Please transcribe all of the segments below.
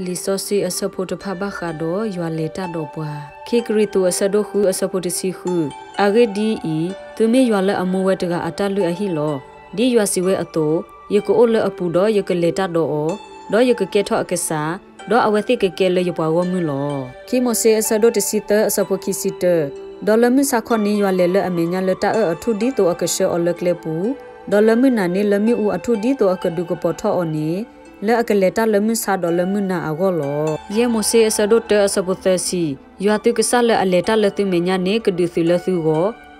လံာ်စီဆှံအဆၢဖိတဖၣ်ဘၣ်ဃးဒီးယွၤလဲၤတၢ်ဒီးပှၤ, ခံကရံၣ်သူးအဆၢဒိၣ်ဃုအဆၢဖိတဆံဃု, အဂ့ၢ်ဒ်အံၤ, သုမ့ၢ်ယွၤလၢအမူဝဲတဂၤအတၢ်လုၢ်အဟံၣ်လီၤ. ဒ်ယွၤစံးဝဲအသိး, ယကအိၣ်လၢအပူၤဒီးယကလဲၤတၢ်ဒီးအီၤ, ဒီးယကကဲထီၣ်အကစၢ်, ဒီးအဝဲသ့ၣ်ကကဲလၢယပှၤဂီၢ်မုၢ်လီၤ. ခံမိၤၡ့အဆၢဒိၣ်တဆံသၢအဆၢဖိခံဆံတၢ, ဒီးလၢမုၢ်ဆါခီန့ၣ် ယွၤလဲၤလၢအမဲာ်ညါလၢတၢ်အၢၣ်အထူၣ်ဒ်သိးအကဆှၢအီၤလၢကျဲပူၤ, ဒီးလၢမုၢ်နၤန့ၣ် လၢမ့ၣ်အူအထူၣ်ဒ်သိးအကဒုးကပီၤထီၣ်အီၤန့ၣ်, လၢအကလဲၤတၢ်လၢမုၢ်ဆါဒီးလၢမုၢ်နၤအဂီၢ်လီၤ. ယဲၢ်မိၤၡ့အဆၢဒိၣ်တၢအဆၢဖိသၢဆံ, ယွၤသုကစၢ်လၢအလဲၤတၢ်လၢသုမဲာ်ညါန့ၣ် ကဒုးသုးလၢသု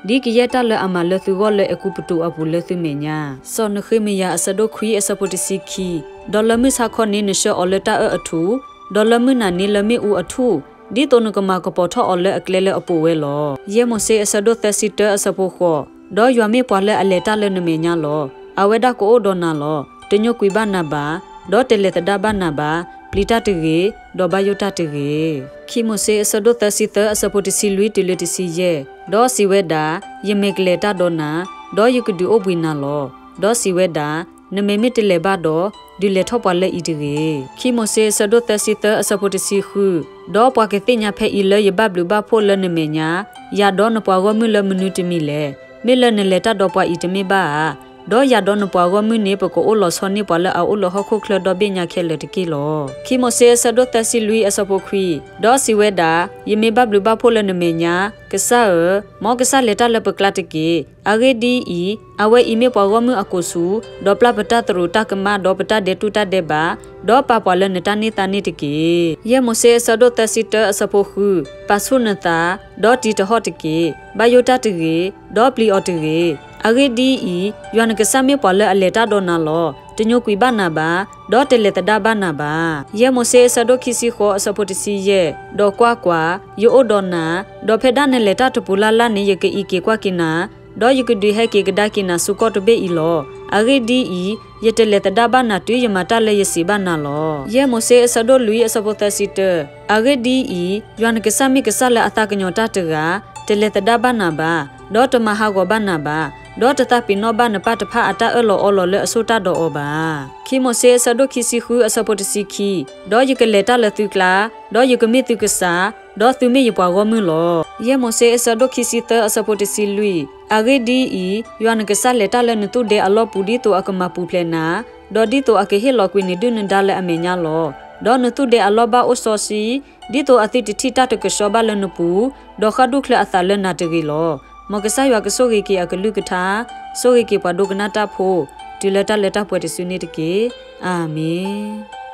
ဂီၢ်, ဒ်ကယဲၢ်တၢ်လၢအမၤလၢသုဂီၢ်လၢအဲၤကူပတူးအပူၤလၢသုမဲာ်ညါ. စီၤနဃ့မယၤအဆၢဒိၣ်ခွံအဆၢဖိတဆံခံ, ဒီးလၢမုၢ်ဆါခီန့ၣ် နဆှၢအီၤလၢတၢ်အၢၣ်အထူၣ်, ဒီးလၢမုၢ်နၤန့ၣ်လၢမ့ၣ်အူအထူၣ်, ဒ်သိးနကမၤကပီၤထီၣ်အီၤလၢအကျဲလၢအပိာ်ဝဲလီၤ. ယဲၢ်မိၤၡ့အဆၢဒိၣ်သၢဆံတၢအဆၢဖိဃိး, ဒီးယွၤမ့ၢ်ပှၤလၢအလဲၤတၢ်လၢနမဲာ်ညါလီၤ. အဝဲဒၣ်ကအိၣ်ဒီးနၤလီၤ. တညိကွံာ်ဘၣ်နၤဘၣ်, ဒီးတလဲၤသဒါဘၣ်နၤဘၣ်, ပျံၤတၢ်တဂ့ၤ, ဒီးဘၣ်ယိၣ်တၢ်တဂ့ၤ. ခံမိၤၡ့အဆၢဒိၣ်သၢဆံသၢအဆၢဖိတဆံလွံၢ်တုၤလၢတဆံယဲၢ်, ဒီးစံးဝဲဒၣ်, ယမဲာ်ကလဲၤတၢ်ဒီးနၤ, ဒီးယကဒုးအိၣ်ဘှံးနၤလီၤ. ဒီးစံးဝဲဒၣ်, နမဲာ်မ့ၢ်တလဲၤဘၣ်ဒီး, ဒုးလဲၤထီၣ်ပှၤလၢအံၤတဂ့ၤ. ခံမိၤၡ့အဆၢဒိၣ်သၢဆံသၢအဆၢဖိတဆံဃု, ဒီးပှၤကသ့ၣ်ညါဖဲအံၤလၢယဘၣ်ဘျုးဘၣ်ဖှိၣ်လၢနမဲာ်ညါ, ယၤဒီးနပှၤဂီၢ်မုၢ်လၢမနုၤတမံၤလဲၣ်. မ့ၢ်လၢနလဲၤတၢ်ဒီးပှၤအံၤတမ့ၢ်ဘၣ်ဧါ. ဒီးယၤဒီးနပှၤဂီၢ်မုၢ်န့ၣ် ပကအိၣ်လီၤဆီန့ၢ်ပှၤလၢအအိၣ်လၢဟီၣ်ခိၣ်ချၢဒီဘ့ၣ်ညါခဲလၢာ်တက့ၢ်လီၤ. ခံမိၤၡ့အဆၢဒိၣ်သၢဆံလွံၢ်အဆၢဖိခွံ, ဒီးစံးဝဲဒၣ်, ယမ့ၢ်ဘၣ်ဘျုးဘၣ်ဖှိၣ်လၢနမဲာ်ညါ, ကစၢ်ဧၢ, မ်ကစၢ်လဲၤတၢ်လၢပကျါတက့ၢ်. အဂ့ၢ်ဒ်အံၤ, အဝဲအံၤမ့ၢ်ပှၤဂီၢ်မုၢ်အကိာ်ဆူၣ်, ဒီးပျၢ်ပတၢ်သရူးတၢ်ကမၣ်ဒီးပတၢ်ဒဲးတူၢ်တၢ်ဒဲးဘး, ဒီးပာ်ပှၤလၢနတၢ်န့ၢ်သါန့ၣ်တက့ၢ်. ယဲၢ်မိၤၡ့အဆၢဒိၣ်သၢဆံတၢအဆၢဖိဃု, ပာ်ဆူၣ်နသး, ဒီးတံၤတဟီၣ်တက့ၢ်. ဘၣ်ယိၣ်တၢ်တဂ့ၤ, ဒီးပျံၤအီၤတဂ့ၤ. အဂ့ၢ်ဒ်အံၤ, ယွၤနကစၢ်မ့ၢ်ပှၤလၢအလဲၤတၢ်ဒီးနၤလီၤ. တညိကွံာ်ဘၣ်နၤဘၣ်, ဒီးတလဲၤသဒါဘၣ်နၤဘၣ်. ယဲၢ်မိၤၡ့အဆၢဒိၣ်ခံဆံဃိးအဆၢဖိတဆံယဲၢ်, ဒီးကွၢ်ကွၢ်, ယအိၣ်ဒီးနၤ, ဒီးဖဲဒၣ်နလဲၤတၢ်တပူၤလၢ်လၢ်န့ၣ် ယကအံးက့ၤကွၢ်က့ၤနၤ, ဒီးယကဒုးဟဲက့ၤကဒါက့ၤနၤဆူကီၢ်တဘ့ၣ်အံၤလီၤ. အဂ့ၢ်ဒ်အံၤ, ယတလဲၤသဒါဘၣ်နၤတုၤယမၤတၢ်လၢယစံးဘၣ်နၤလီၤ. ယဲၢ်မိၤၡ့အဆၢဒိၣ်လွံၢ်အဆၢဖိသၢဆံတၢ, အဂ့ၢ်ဒ်အံၤ, ယွၤနကစၢ်မ့ၢ်ကစၢ်လၢအသးကညီၤတၢ်တဂၤ, တလဲၤသဒါဘၣ်နၤဘၣ်, ဒီးတမၤဟးဂီၤဘၣ်နၤဘၣ်, ဒီးတသးပ့ၤနီၣ်ဘၣ်နပၢ်တဖၣ်အတၢ်အၢၣ်လီၤအီလီၤလၢအဆိၣ်တၢ်ဒီးအီၤဘၣ်. ခံမိၤၡ့အဆၢဒိၣ်ခံဆံဃုအဆၢဖိတဆံခံ, ဒီးယကလဲၤတၢ်လၢသုကျါ, ဒီးယကမ့ၢ်သုကစၢ်, ဒီးသုမ့ၢ်ယပှၤဂီၢ်မုၢ်လီၤ. ယဲၢ်မိၤၡ့အဆၢဒိၣ်ခံဆံသၢအဆၢဖိတဆံလွံၢ်, အဂ့ၢ်ဒ်အံၤ, ယွၤနကစၢ်လဲၤတၢ်လၢနသူၣ်ဒဲအလီၢ်ပူၤဒ်သိးအကမၤပူၤဖျဲးနၤ, ဒီးဒ်သိးအကဟ့ၣ်လီၤကွံာ်နဒုၣ်နဒါလၢအမဲာ်ညါလီၤ. ဒီးနသူၣ်ဒဲအလီၢ်ဘၣ်အိၣ်စီဆှံ, ဒ်သိးအသုတထံၣ်တၢ်တကဆှီဘၣ်လၢနပူၤ, ဒီးဃၣ်ဒူၣ်ချၢအသးလၢနၤတဂ့ၤလီၤ. မ်ကစၢ်ယွၤကဆိၣ်ဂ့ၤက့ၤအကလုၢ်ကထါ, ဆိၣ်ဂ့ၤက့ၤပှၤဒိကနၣ်တၢ်ဖိ, တုၤလၢတၢ်လၢတၢ်ပှဲၤတစုန့ၣ်တက့ၢ်. အၤမ့ၣ်.